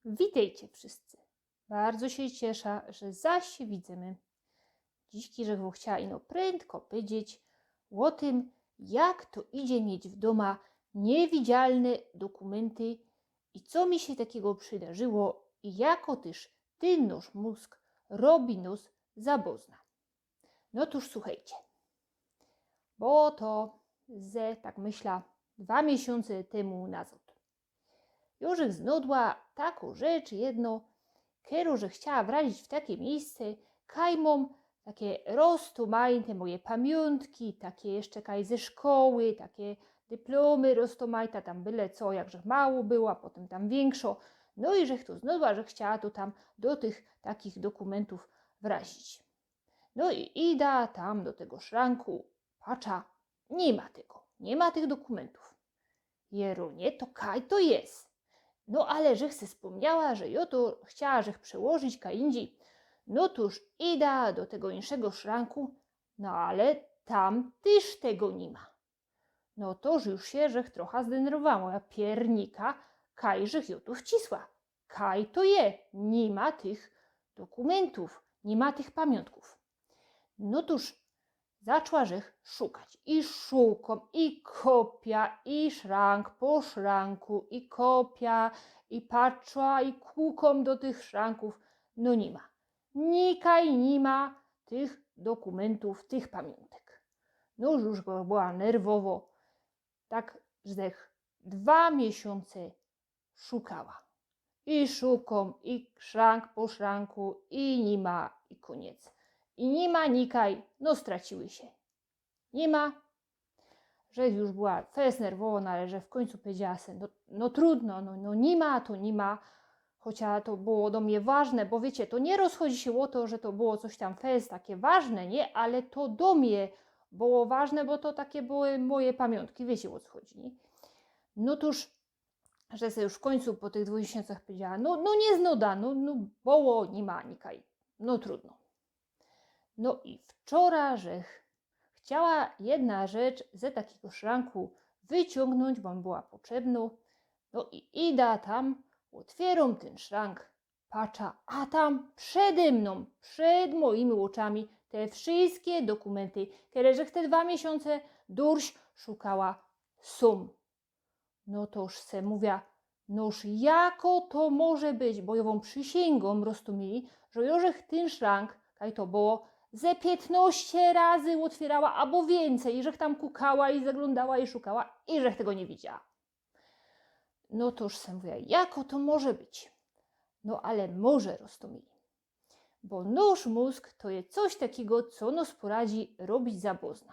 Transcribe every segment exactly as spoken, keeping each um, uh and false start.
Witejcie wszyscy. Bardzo sie ciesza, że zaś sie widzymy. Dzisiej żech wōm chciała ino prędko powiedzieć ô tym, jak to idzie mieć w dōma niewidzialne dokōmynty i co mi sie takigo przidarzyło i jako tyż tyn nōsz mōzg robi nōs za bōzna. No tōż suchejcie. Było to ze, tak myśla, dwa miesiōnce tymu nazŏd. Jŏ żech znŏdła takõ rzecz jednõ, kerõ żech chciała wrazić w take miejsce, kaj mōm take roztōmajte moje pamiōntki, take jeszcze kaj ze szkoły, take dyplomy roztōmajte, tam byle co, jak żech małŏ była, potym tam wiynkszŏ. No i żech to znŏdła, żech chciała to tam do tych takich dokōmyntōw wrazić. No i ida tam do tego szranku, patrza, ni ma tego, ni ma tych dokōmyntōw. Jeronie, to kaj to je? No ale żech se spōmniała, że jŏ to chciała żech przełożyć kaj indzij. No tōż ida do tego inkszego szranku, no ale tam tyż tego ni ma. No to już sie żech trocha zdenerwowała, piernika, kaj żech jŏ tu wcisła. Kaj to je? Ni ma tych dokōmyntōw, ni ma tych pamiōntkōw. No tōż zaczła żech szukać. I szukōm, i kopia, i szrank po szranku, i kopia, i patrzła, i kukōm do tych szrankōw. No ni ma. Nikaj ni ma tych dokōmyntōw, tych pamiōntek. No już była nerwowo. Tak żech dwa miesiōnce szukała. I szukōm, i szrank po szranku, i ni ma, i kōniec. I ni ma nikaj, no straciły sie. Ni ma. Żech już była fest nerwowo, no ale żech w kōńcu powiedziała se, no, no trudno, no, no ni ma, to ni ma. Chociaż to było do mie ważne, bo wiycie, to niy rozchodzi sie ô to, że to było coś tam fest takie ważne, niy? Ale to do mie było ważne, bo to takie były moje pamiōntki, wiycie, ô co chodzi, niy? No tōż, żech se już w kōńcu po tych dwōch miesiōncach powiedziała, no, no niy znŏdła, no, no, bo ni ma nikaj, no trudno. No i wczora żech chciała jedna rzecz ze takigo szranku wyciōngnōńć, bo mi była potrzebnŏ. No i ida tam, ôtwiyrōm tyn szrank, patrza, a tam przede mnōm, przed mojimi ôczami te wszyjske dokōmynty, kere żech te dwa miesiōnce durś szukała, sōm. No tōż se mōwia, noż jako to może być, bo jŏ wōm przisiyngōm, roztōmili, że jŏ żech tyn szrank, kaj to było, ze piytnŏście razy ôtwiyrała, abo wiyncyj, i żech tam kukała, i zaglōndała, i szukała, i żech tego niy widziała. No tōż se mōwia, jako to może być. No ale może, roztōmili. Bo nŏsz mōzg to je coś takigo, co nŏs poradzi robić za błŏzna.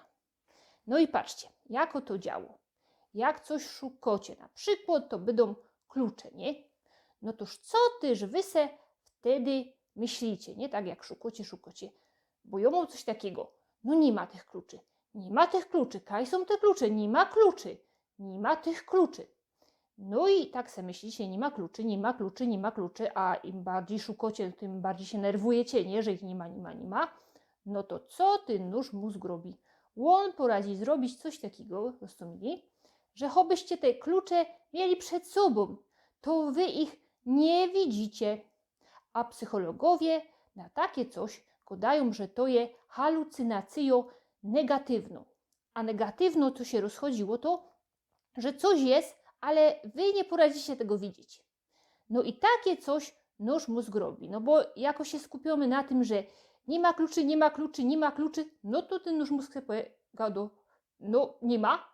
No i patrzcie, jako to działo. Jak coś szukŏcie, na przikłŏd to bydōm klucze, niy? No tōż co tyż wy se wtedy myślicie, niy? Tak jak szukŏcie, szukŏcie. Bo jŏ mōm coś takigo. No ni ma tych kluczy. Ni ma tych kluczy. Kaj sōm te klucze? Ni ma kluczy. Ni ma tych kluczy. No i tak se myślicie, ni ma kluczy, ni ma kluczy, ni ma kluczy, a im bardzij szukŏcie, tym bardzij sie nerwujecie, niy? Że ich ni ma, ni ma, ni ma. No to co tyn nŏsz mōzg robi? Ôn poradzi zrobić coś takigo, roztōmili, że chobyście te klucze mieli przed sobōm, to wy ich niy widzicie. A psychologowie na takie coś gŏdajōm, że to je halucynacyjŏ negatiwnŏ. A negatiwnŏ to sie rozchodzi ô to, że coś je, ale wy niy poradzicie tego widzieć. No i takie coś nŏsz mōzg robi. No bo jako sie skupiōmy na tym, że ni ma kluczy, ni ma kluczy, ni ma kluczy, no to tyn nŏsz mōzg se powie, gŏdŏ, no ni ma,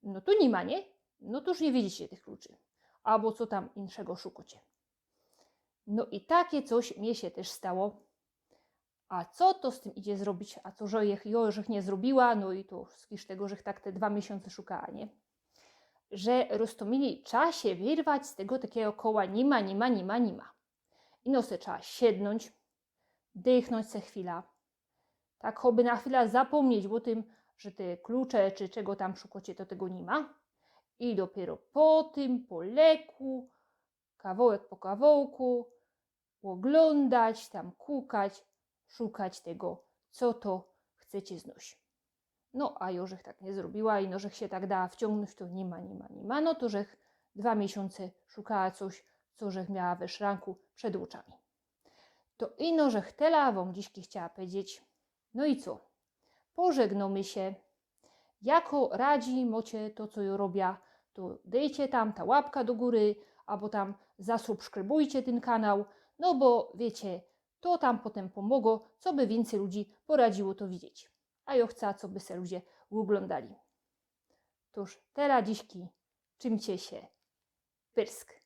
no to ni ma, niy? No to już niy widzicie tych kluczy. Abo co tam inkszego szukŏcie. No i takie coś mie sie tyż stało. A co to z tym idzie zrobić? A co, że jŏ żech, jŏ żech niy zrobiła? No i to z tego, żech tak te dwa miesiōnce szukała, niy? Że, roztōmili, trza sie wyrwać z tego takigo koła ni ma, ni ma, ni ma, ni ma. Ino se trza siednōńć, dychnōńć se chwila. Tak choby na chwila zapōmnieć ô tym, że te klucze, czy czego tam szukŏcie, to tego ni ma. I dopiyro potym, po leku, kawołek po kawołku, ôglōndać, tam kukać, szukać tego, co to chcecie znŏś. No, a jŏ żech tak niy zrobiła, ino żech sie tak dała wciōngnōńć, to ni ma, ni ma, ni ma. No to żech dwa miesiōnce szukała coś, co żech miała we szranku przed ôczami. To ino żech tela wōm dzisiej chciała pedzieć. No i co? Pożegnōmy sie. Jako radzi mocie to, co jŏ robia, to dejcie tam ta łapka do gōry, abo tam zasubskrybujcie tyn kanał, no bo wiycie, to tam potym pōmogo, coby wiyncyj ludzi poradziło to widzieć. A jŏ chca, coby se ludzie ôglōndali. Tōż tela dzisiej, trzimcie sie. Pyrsk.